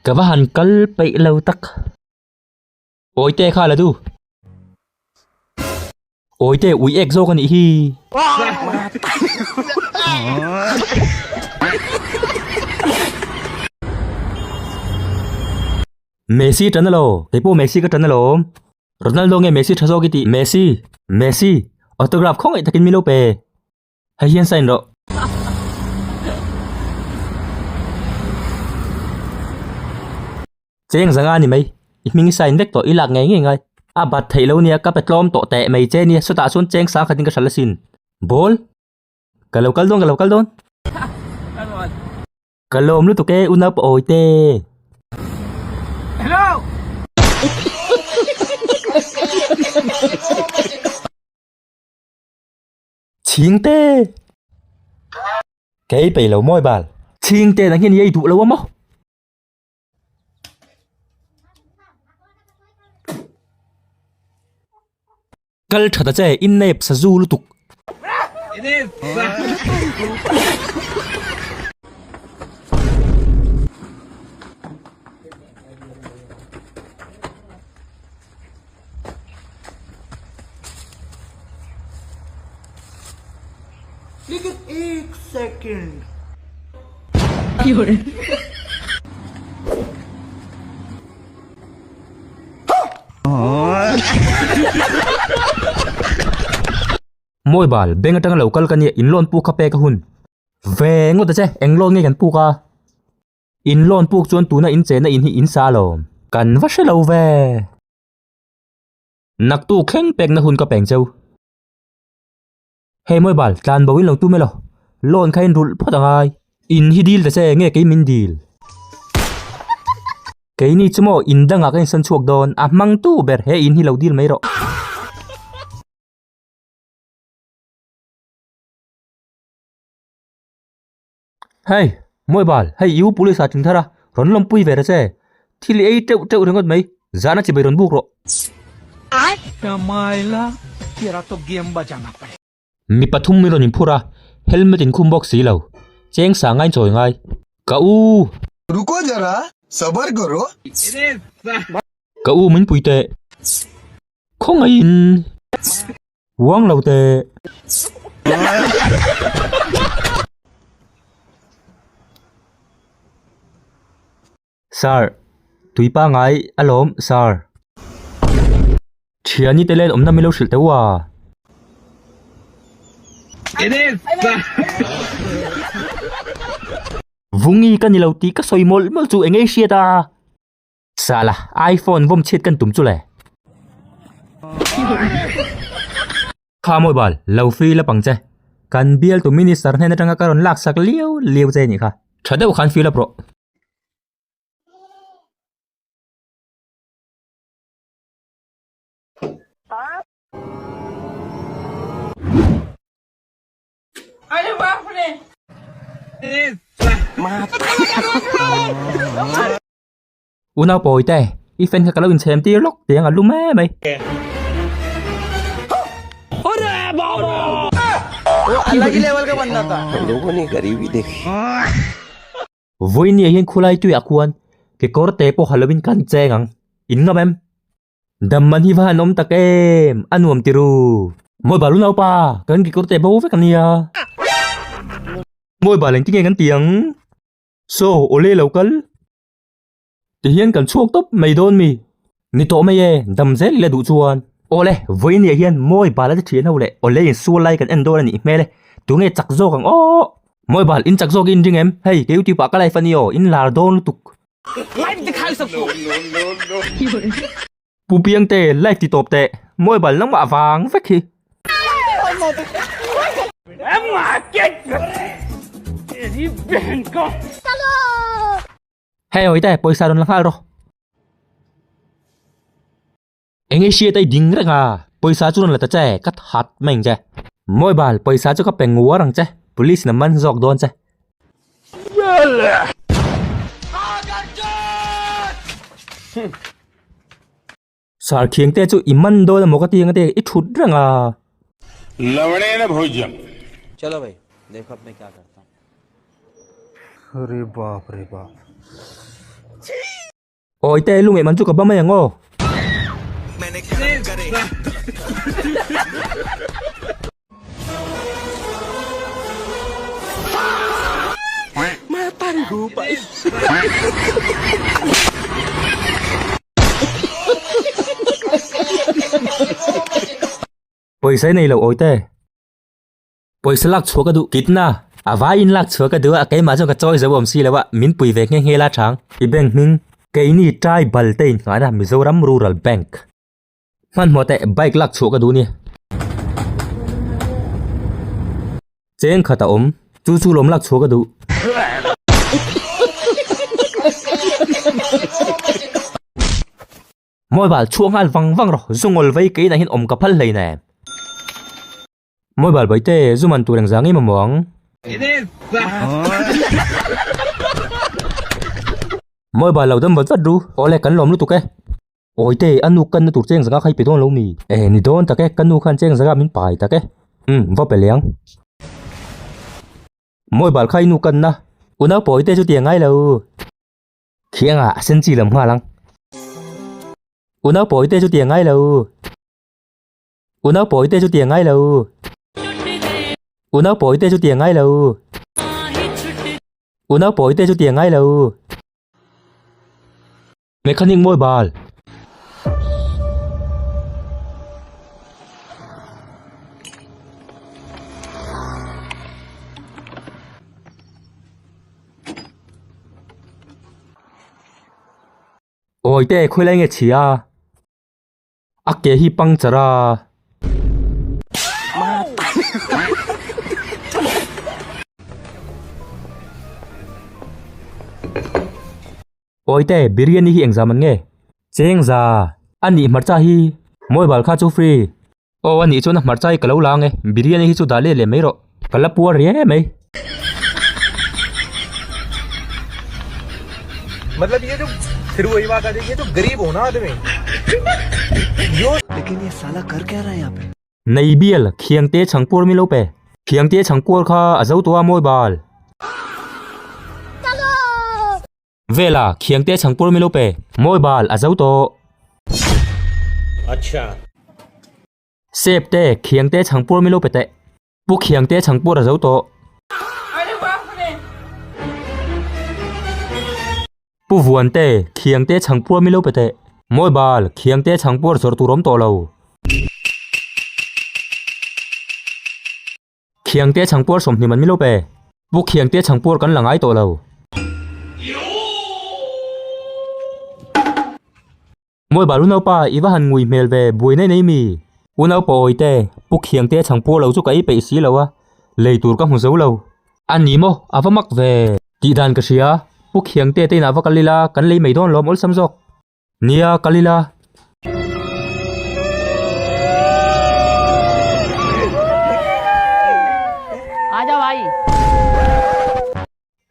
Ka va han kal peih lo tak. Awite kha la du. Awite ui ek zawk a nih hi. Messi tan alo, keipawh Messi ka tan alawm. Ronaldo nge Messi tha zawk i tih? Messi! Messi! Autograph khawngaih takin min lo pe. Hei hian sign rawh. Cheng zanga ni mai. I hming i sign vek tawh i lak ngei ngei ngai. A bat theih lo nia ka pe tlawm tawh teh mai che nia sawtah chuan cheng sang khatin ka hral asin. Ball! Ka lo kal dawn ka lo kal dawn. Ka lawm lutuk e unau pa awi te. Chhing te. Kei peih lo mawi bal. Chhing te nang hian i ei duh lo a maw? Kal tha ta che in nep sazu lutuk. Mawi bal, bank atanga lo kal ka nia, in loan puk kha pek a hun. Ve ngawt a che, eng loan nge kan puk a? In loan puk chuan tuna in chena in hi in sa alawm. Kan va hre lo ve. Naktu thleng pekna hun ka peng cheu. Hei mawi bal, tlan bo in lo tum elaw? Loan kha in rulh phawt angai. In hi dil ta che, nge kei min dil? Keini chu maw in dangah ka insan chhuak dawn, a hmang tu ber he in hi lo dil mai rawh. Hei, mawi bal, hei i u police ah tling thar a, rawn lawmpui ve ta che. Thil i ei teuh teuh ringawt mai, zahna chibai rawn buk rawh. Mi pathum min rawn inphur a, helmet in khum bawk si lo, cheng sa ngain chawi ngai. Ka u! Ruko zara, sabar karo. Ka u min pui teh. Khawngaihin. Uang lo teh. Sir, tui pangai alawm sir. Thiani te len awmna min lo hrilh teuh a. Vungi ka ni lo tih ka sawi mawlh mawlh chu eng ei hriat a. Sala, iPhone vawm chhiat kan tum chu le. Kha mawi bal, lo free la pang che. Kan bialtu minister hnen atanga ka rawn laksak liau liau che nih kha. Tha deuh khan fill up rawh. Unau pawi te, i fan kha ka lo inchhem tir lawk tiang a lum em mai. Vawinia hian khulai tuiah khuan kekawr te pawh ha lovin kan cheng ang, in ngam em? Dam man hi va han awm tak em, a nuam ti ru. Mawi bal unau pa, kan kekawr te bo vek a nia. Mawi bal engtin nge kan ti ang? Saw, awle lo kal. Tihian kan chhuak tawp mai dawn mi? Ni tawh mai e, dam zel ila duh chuan. Awle, vawinia hian mawi bal a ti thian ho leh awle in sual lai kan en dawn a nih hmel e, tunge chak zawk ang aw. Mawi bal, in chak zawk i inring em? Hei, kei YouTube ah ka live a ni aw, in lar dawn lutuk. Pu Piangte, live ti tawp teh, mawi bal nangmah vang vek hi. Hei hawi te, pawisa rawn la nghal rawh. Eng nge hriat a i ding reng a, pawisa chu rawn la ta che, ka that mai ang che. Mawi bal, pawisa chu ka pe nguar ang che, police in a man zawk dawn che. Sar khiang te chu i man dawn emaw ka ti ang te i thut reng a. Lavane bhojyam. Chalo bhai, dekho ab main kya karta hu. Arey baap re baap. Awi te lungeih man chu ka ba mai ang aw. Pawisa i nei lo awi te. Pawisa lak chhuah ka duh kitna a vaiin lak chhuah ka duh a keimah chuan ka chawi zo awm si lo a min pui ve nghe nghe la chang. I bank hming keini tribal te inngahna Mizoram Rural Bank. Hmanhmawh teh bike lak chhuah ka duh nia. Cheng khat a awm chu chu lawm lak chhuah ka duh. Mobile chhuah nghal vang vang rawh zungawl vei keinah hian awm ka phal hleinem. Mobile baite zu man tur engzah ngei mamawh ang? Mobile lo dam vat vat ru. Awle kan lawm lutuk e. Awite a nu kanna tur cheng zanga kha i pe dawn lo mi? E ni dawn tak e, ka nu khan cheng zanga min pai tak e. Umm va pe leh ang. Mobile kha i nu kanna. Unau pawite chu ti a ngai lo. Khiangah a sen chi lam nghal ang. Unau pawite chu ti a ngai lo. Unau pawite chu ti a ngai lo. Unau pawite chu ti a ngai lo. Unau pawite chu ti a ngai lo. Mechanic mawi bal. Awite khawilai nge chhia? A ke hi puncture a. Awite biryani hi engzam an nge? Chengza a nih hmarcha hi mobile kha chu free. Aw a nih chuan a hmarcha hi ka lo la ang e, biryani hi chu dah let leh mai rawh. Ka la puar riai mai. मतलब ये जो फिर वही बात आ जाएगी ये जो गरीब हो ना आदमी लेकिन ये साला कर क्या रहा है यहाँ पे Nei bial khiang te chhangpuar mi lo pe. Khiang te chhangpuar kha a zo tawh a mawi bal. Vela khiang te chhangpuar mi lo pe. Mawi bal a zo tawh. Sep te khiang te chhangpuar mi lo pe teh. Pu Khiangte chhangpur a zo tawh. Pu Vuante, Khiangte chhangpur mi lo pe teh. Mawibal, Khiangte chhangpur zawrh tur awm tawh lo. Khiangte chhangpur 20 man mi lo pe. Pu Khiangte chhangpur kan la ngai tawh lo. Mawibal unaupa i va han ngui hmel ve buai nei nei mi? Unaupa awite, Pu Khiangte chhangpur lo chu ka ei peih si lo a, lei tur ka hmu zo lo. A ni maw, a va mak ve. Tih dan ka hria, Pu Khiangte te inah va kal ila, kan lei mai dawn lawm awlsam zawk. Nia, kal ila.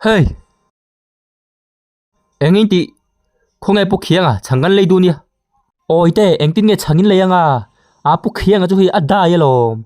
Hei! Eng in tih? Khawnge Pu Khianga chhang kan lei duh nia? Awi te, engtin nge chhang in lei anga? A Pu Khianga chu hei a dai alawm.